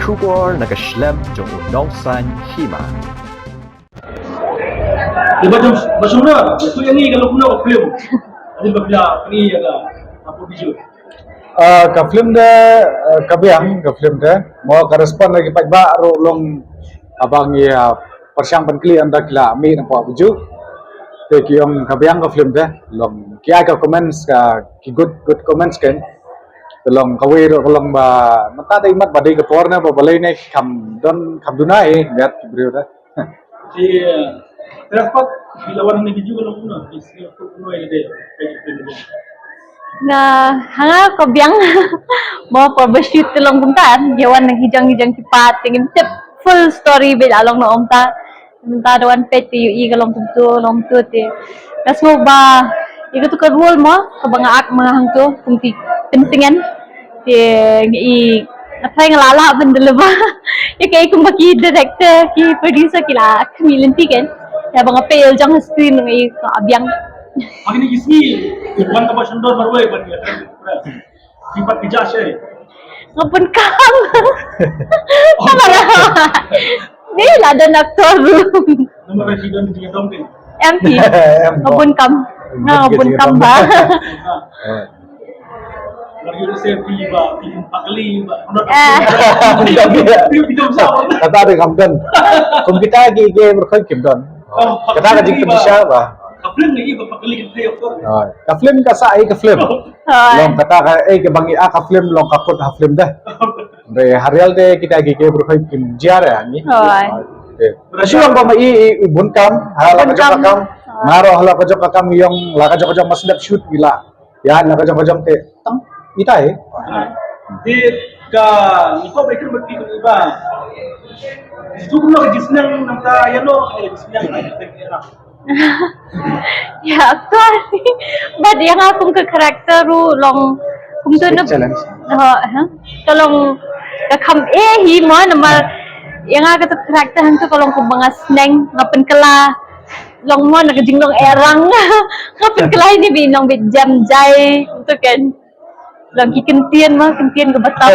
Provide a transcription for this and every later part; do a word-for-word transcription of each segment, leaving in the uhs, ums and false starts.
Khubor na ka shlem jong u nongsan hima. Di ba jom ba jom na tu yang ni kalau pun film. Adi ba pla ni ya ka apa biju. Ah, ka film de, ah, ka biang ka film de. Mo ka respond lagi pat ba ru long abang ya persiang penkli anda kila mi nampak biju. Te ki ong ka biang ka film de long ki ai ka comments ka ki good good comments kan. Te long kawei ru ka long ba mata dei mat ba dei ka por na ba balei ne kam don kam duna eh biat ki briew de. Di, eh, transport bila wan ni biju ka long na di sini aku no ya de. Nga hanga ka biang mo por ba shoot te long kumta em, ïa wan nang hijang hijang ki pat te ngim tip full story ba la long na ong ta. Mynta da wan peit te ïohi ka long kumtu long kumtu te. Ka sngew ba ïa katu ka role mo kaba nga ak ma nga hangtu kum ti tymtngen. Te nga i nga try nga la lah ban deliver. Ïa kaei kumba ki director ki producer ki la khmih lynti kan. Te ba nga peit ïa jong ha screen nga i ka biang. Hakini ki sngi ban kaba shandor marwei ban ïa. Ki pat ki ja shai. Nga pun kam. Kamera. Ni la don aktor. Namar ki don ki dong ki. M P. Em, Nga pun kam. Nga pun kam ba. Lagi tu saya pi ba pi pakli ba. Eh. Pi pi dong sa. Kata ada kam don. Kum kita ki ke berkhoi kim don. Kata ka jingkyrmen sha ba. Ka film ni ba pakli ki aktor. Ah, ka film ka sa ai ka film. Hoi. Long kata ka eh ka bang i a ka film long ka kut ha film dah. Re harial de kita ki ke berkhoi kim jiar ya ni. Hoi. Ka shu long ba ma i i bun kam ha la ka jong ka kam. Hoi. Ngaro ha la ka jong ka kam yong la ka jong ka jong mas dap shoot ila. Ya la ka jong ka jong te tang ita eh. Di ka ni ko ba ki ba ki ba. Itu pun lagi jisnang namta ya lo jisnang. Ya aktor. But yang aku ke karakter ru long kum tu na. Challenge. Ha ha. Ka long ka kam eh hi mo namar yang aku tu karakter hang tu ka long kum banga sneng ngapen kela. Long mo na ka jinglong erang. Ngapen kela ini bi nong bi jam jai tu kan. Long ki kentien mo kentien ke betul.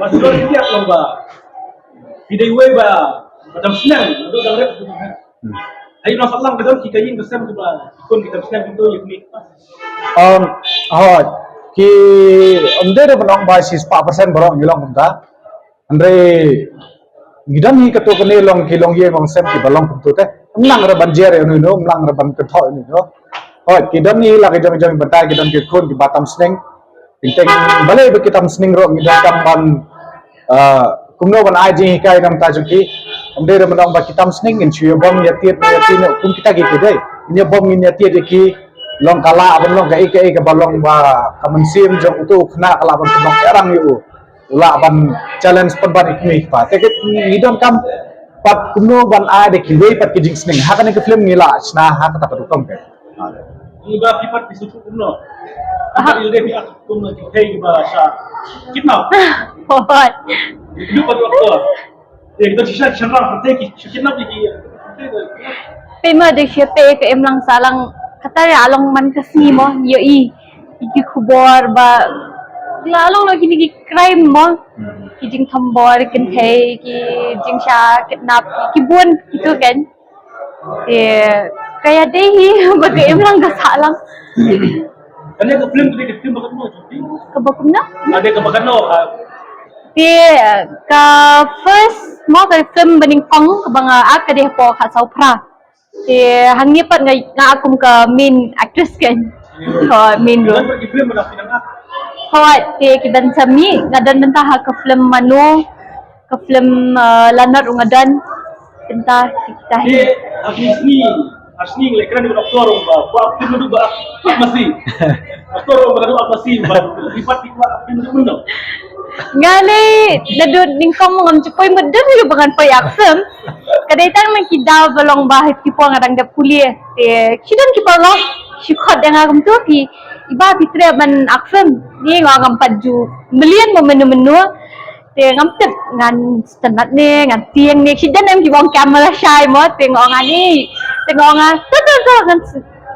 Ba sdor ki ap long ba. Ki dei wei ba ba dang sneng, ba dang rep. Ai long salang ba dang ki ka yin ka sem ba ki kon ki dang sneng ki to yin ni. Um, hoi. Ki um dei da ba long ba shi spah percent barong ngi long kumta. Andre ngi dang hi ka to kane long ki long ye long sem ki ba long kumtu te. Mlang ra ban jer inu inu, mlang ra ban ka tho inu inu. Hoi, ki dang hi la ki jong jong ban ta ki dang ki khun ki ba tam sneng. Teng balei ba ki tam sning ruh ngi donkam ban, ah, kumno ban ai jinghikai namar ta jong ki. Ym dei ruh ban ong ba ki tam sning ngin shu ïa bom ïa tied ïa tied kum kita ki ki dei. Ngin ïa bom ngin ïa tied ïa ki long ka lah ban long kaei kaei kaba long ba ka mynsiem jong uto u khynnah ka lah ban pynlong erang ïa u. U lah ban challenge pynban ïa ki kmie ki kpa. Te ki ngi donkam pat kumno ban ai da kiwei pat ki jingsning. Ha kane ka film ngi la shna ha kata ka rukom ka. Ngi ba ki pat ki sutu kumno. Aha. Ngi dei ki ak kum ki thei ki ba sha kidnap. Hoi. Ki dei pat aktor. Ki dei shisha sha rang pat ki shu kidnap ki. Pe ma dei sha pe ka em lang sa lang kata ïa long man ka sngi mo ïohi. Ki khubor ba la long lo kine ki crime mo. Ki jingthombor kynthei ki jingsha kidnap ki bun kitu kan. Te ka ïadei hi ba ka im lang ka sah lang. Kane ka film kane ka film ba ka no jong phi? Kaba kumno? Ade kaba ka no ka. Te ka first mo ka film ba nyngkong kaba nga ak ka dei hapoh Khasaw Phra. Te hangne pat nga nga ak kum ka main actress kan. Ko main role. Kane ka film ba ka film ak. Ko te ki ban sami nga don mynta ha ka film Mano. Ka film, uh, Lanot u nga don. Kynta kita hi. Te, ha kine sngi, ha sngi ngi leh kren bad aktor ba, ba film du ba, ba masi. Aktor ba du ba masi, ba, lipat di ba film du mano. Nga leh, da dud nyngkong ngam ju poi mut dun ïa ba ngan poi ak film. Ka dei tang nang ki daw ba long ba ha ki por nga dang dep pule. Te, ki don ki por long, ki khot ïa nga kumtu ki, iba phi treh ban ak film. Ni nga ngam pat ju mlien mo mano mano. Te ngam tip ngan sngewtynnat ne ngan tieng ne, ki don em ki ba ong camera shy mo, te nga ong ani, te nga ong a to to to ngan s-,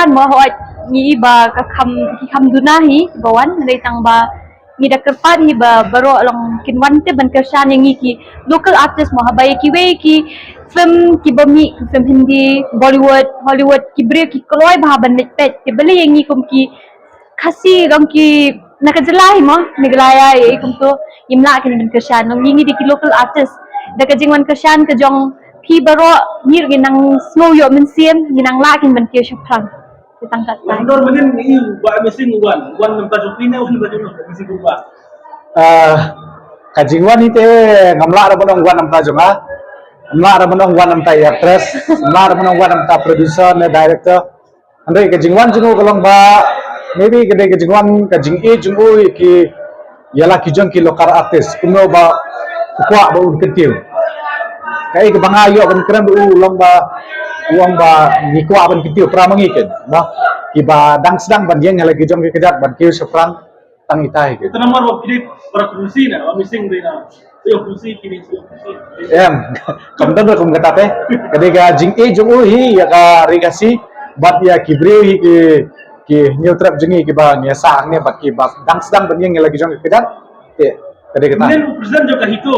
kyrshan mo, hooid ngi i ba ka kham, ki kham duna hi ba wan, hynrei tang ba ngi da kyrpad hi ba baroh long kin wan te ban kyrshan ïa ngi ki local artist mo, haba ïa kiwei ki film kiba mih, ki film Hindi, Bollywood, Hollywood, ki briew ki kloi bha ban leit peit, te balei ïa ngi kum ki Khasi, long ki na ka jylla hi mo, Meghalaya, ïa i kumto, ngim lah kin ban kyrshan, long ngi ngi dei ki local artist. Da ka jingwan kyrshan ka jong phi baroh, ngi ruh ngi nang sngew ïoh mynsiem, ngi nang lah kin ban kiew shaphrang. Te tang katne. Wan dor mynnin ngi ba missing wan, wan namta jong phi ne wan ba jong missing ba. Ah, ka jingwan hi te ngam lah da ban ong wan namta jong nga. Ngam lah da ban ong wan namta i actress, ngam lah da ban ong wan namta producer ne director. Hynrei ka jingwan jong u ka long ba, maybe ka dei ka jingwan, ka jingïeit jong u ïa ki, ïa la ki jong ki local artist, kumno ba u kwah ba un kyntiew. Kaei kaba nga ïoh ban kren da u long ba, u ong ba ngi kwah ban kyntiew para ma ngi ken, ba kiba dang sdang ban ïeng ïa la ki jong ki kjat ban kiew shaphrang tang itai ken. Tang namar ba ki dei para khusi na, ba missing dei na. Ïa khusi ki dei, ïa khusi. Em, kam don ruh kum kata te. Ka dei ka jingïeit jong u hi ïa ka Ri Khasi bad ïa ki briew hi ki, ki Hynñiewtrep jong ngi kiba ngi sah hangne bad kiba dang sdang ban ïeng ïa la ki jong ki kjat. Te ka dei kata. Nen u president jong ka HITO.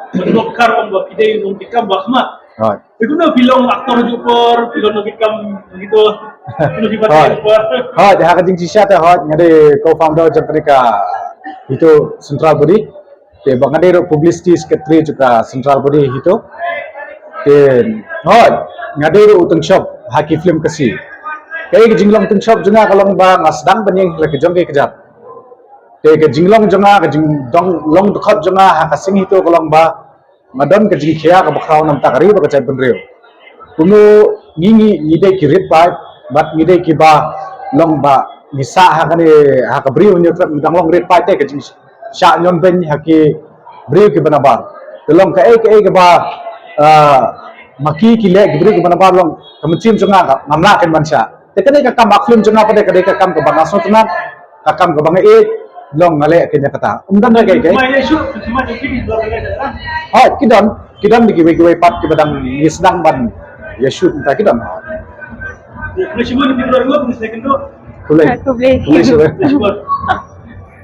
Ban dok kar ong ba ki dei nongtrei kam ba khmat. Hooid. Te kumno phi long actor jong por, phi long nongtrei kam HITO. Kumno phi bat jong por. Hooid, ha ka jingshisha te hooid nga dei co-founder jong kane ka HITO Central Body. Te ba nga dei ruh publicity secretary jong ka Central Body HITO. Te hooid, nga dei ruh u tyngshop ha ki film Khasi. Kaei ka jinglong tyngshop jong nga ka long ba nga sdang ban ïeng ïa la ki jong ki kjat. Te ka jinglong jong nga, ka jingdon long dkhot jong nga ha ka seng HITO ka long ba nga don ka jingkhia kaba khraw namar ka ri bad ka jaitbynriew. Kumno ngi ngi ngi dei ki rit paid bad ngi dei kiba long ba ngi sah ha kane ha ka briew Hynñiewtrep ngi dang long rit paid te ka jingshah ñion beiñ ha ki briew kiba nabar. Te long kaei kaei kaba Ah, ma ki ki leh ki briew kiba nabar long ka mynsiem jong nga ka ngam lah kan ban shah. Te kane ka kam ba film jong nga pat ka dei ka kam kaba nga sngewtynnat, ka kam kaba nga ïeit, long nga leh kane kata. Um don re kai kai. Hooid, ki don, ki don kiwei kiwei pat kiba dang ïa sdang ban ïa shoot mynta ki don. Khublei. Khublei. Khublei shibun.